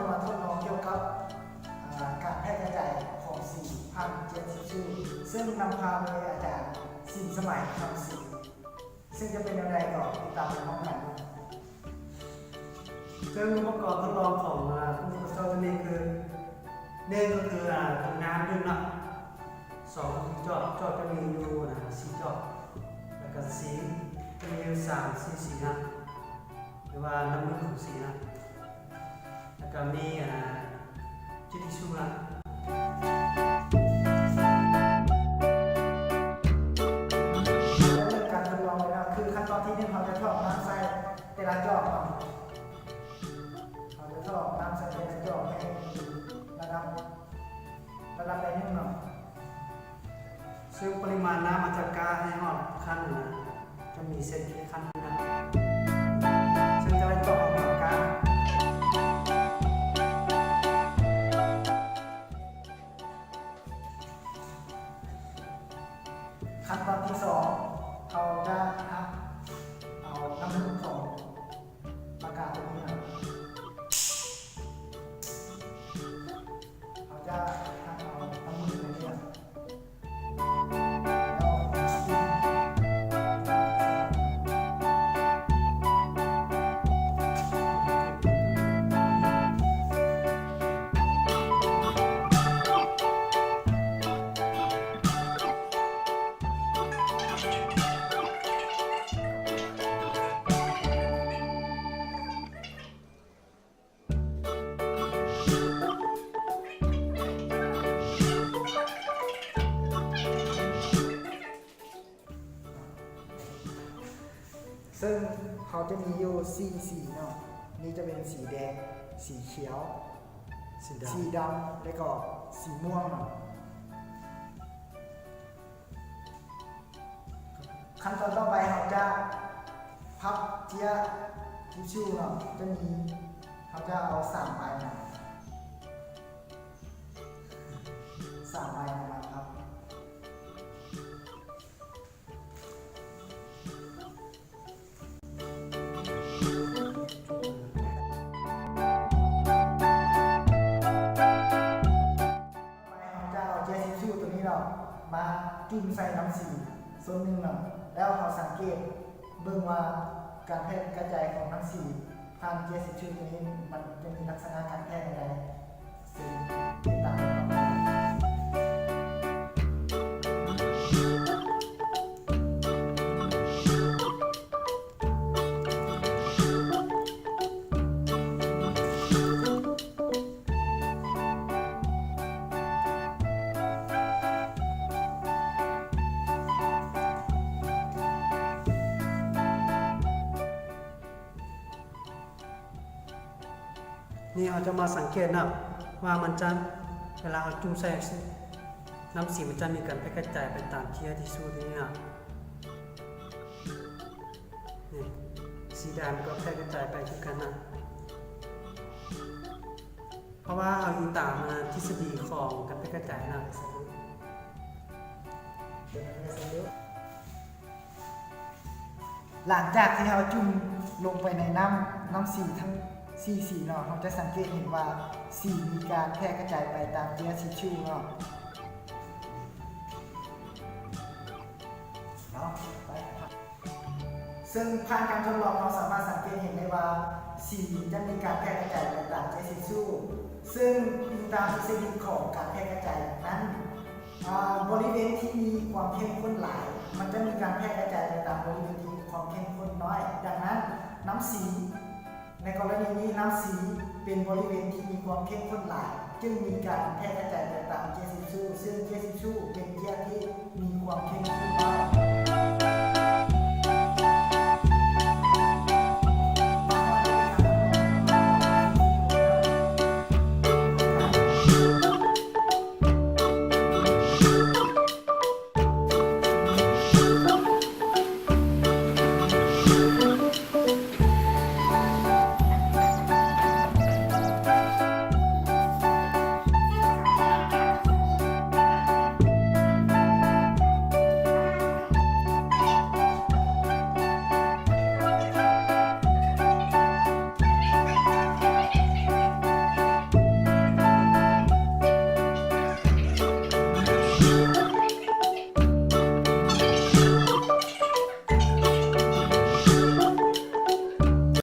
ມາທົດລອງກ່ຽວກັບ ອາ ການແຜ່ກະຈາຍຂອງສີຜ່ານເຈຍສີຊູ ເຊິ່ງນຳພາໂດຍອາຈານ ສິນສະໄໝ ຄຳສີ ເຊິ່ງຈະເປັນແນວໃດກໍຕິດຕາມໄປພ້ອມກັນ. ເຊິ່ງອຸປະກອນທົດລອງຂອງ ອາ ຜູ້ທົດສອບນີ້ຄື ໜຶ່ງກໍຄື ອາ ນ້ຳດື່ມເນາະ, ສອງ ຈອກ, ຈອກຈະມີຢູ່ ອາ ສີ່ຈອກ ແລ້ວກໍສີຈະມີຢູ່ສາມ ສີ່ສີນະ ຫຼືວ່ານ້ຳມັນຂອງສີນະ ແລ້ວກໍມີ ອາ ເຈຍທິຊຊູນະ. ເລີ່ມການທົດລອງເລີຍນະ ຄືຂັ້ນຕອນທີໜຶ່ງ ເຮົາຈະຖອກນ້ຳໃສ່ແຕ່ລະຈອກເນາະ. ເຮົາຈະຖອກນ້ຳໃສ່ແຕ່ລະຈອກໃຫ້ລະດັບ ລະດັບໃດໜຶ່ງເນາະ. ເຊິ່ງປະລິມານນ້ຳມັນຈະກ້າໃຫ້ຮອດຂັ້ນນະ ຈະມີເສັ້ນຂັ້ນນະ ເຊິ່ງຈະໄດ້ຈອກອອກມາກ້າ. ຂັ້ນຕອນທີສອງ ເຮົາຈະຫັກເອົານ້ຳມັນຂອງປາກກາຕົວນີ້ນະ ເຮົາຈະຫັກເອົານ້ຳມັນຕົວນີ້ນະ. ເຊິ່ງເຮົາຈະມີຢູ່ສີ່ສີເນາະ, ນີ້ຈະເປັນສີແດງ, ສີຂຽວ, ສີດຳ ສີດຳ ແລະກໍສີມ່ວງເນາະ. ຂັ້ນຕອນຕໍ່ໄປເຮົາຈະພັບເຈ້ຍທິຊຊູເນາະ, ຈະມີ ເຮົາຈະເອົາສາມໃບນະ ສາມໃບນະມາພັບ. ເຮົາຈະເອົາເຈ້ຍທິຊຊູຕົວນີ້ເນາະ ມາຈຸ່ມໃສ່ນ້ຳສີສ່ວນໜຶ່ງເນາະ ແລ້ວເຮົາສັງເກດເບິ່ງວ່າການແຜ່ກະຈາຍຂອງນ້ຳສີຜ່ານເຈ້ຍທິຊຊູຕົວນີ້ ມັນຈະມີລັກສະນະການແຜ່ແນວໃດ. ເຊິ່ງຕິດຕາມກັນຕໍ່ໄປ. ນີ້ເຮົາຈະມາສັງເກດນະ ວ່າມັນຈະ ເວລາເຮົາຈຸ່ມໃສ່ນ້ຳສີ ມັນຈະມີການແຜ່ກະຈາຍໄປຕາມເຈ້ຍທິຊຊູນີ້ນະ. ນີ້ ສີດຳກໍແຜ່ກະຈາຍໄປຄືກັນນະ ເພາະວ່າເຮົາອີງຕາມ ອາ ທິດສະດີຂອງການແຜ່ກະຈາຍນະ. ຫຼັງຈາກທີ່ເຮົາຈຸ່ມລົງໄປໃນນ້ຳ, ນ້ຳສີທັງສີ່ສີເນາະ, ເຮົາຈະສັງເກດເຫັນວ່າສີມີການແຜ່ກະຈາຍໄປຕາມເຈ້ຍທິຊຊູເນາະ. ເອົາ ໄປ. ເຊິ່ງຜ່ານການທົດລອງ ເຮົາສາມາດສັງເກດເຫັນໄດ້ວ່າ ສີຈະມີການແຜ່ກະຈາຍໄປຕາມເຈ້ຍທິຊຊູ, ເຊິ່ງອີງຕາມທິດສະດີຂອງການແຜ່ກະຈາຍນັ້ນ, ອາ, ບໍລິເວນທີ່ມີຄວາມເຂັ້ມຂຸ້ນຫຼາຍ ມັນຈະມີການແຜ່ກະຈາຍໄປຕາມບໍລິເວນທີ່ມີຄວາມເຂັ້ມຂຸ້ນນ້ອຍ. ດັ່ງນັ້ນ, ນ້ຳສີ ໃນກໍລະນີນີ້ ນ້ຳສີເປັນບໍລິເວນທີ່ມີຄວາມເຂັ້ມຂຸ້ນຫຼາຍ ຈຶ່ງມີການແຜ່ກະຈາຍໄປຕາມເຈ້ຍທິຊຊູ, ເຊິ່ງເຈ້ຍທິຊຊູເປັນເຈ້ຍທີ່ມີຄວາມເຂັ້ມຂຸ້ນນ້ອຍ.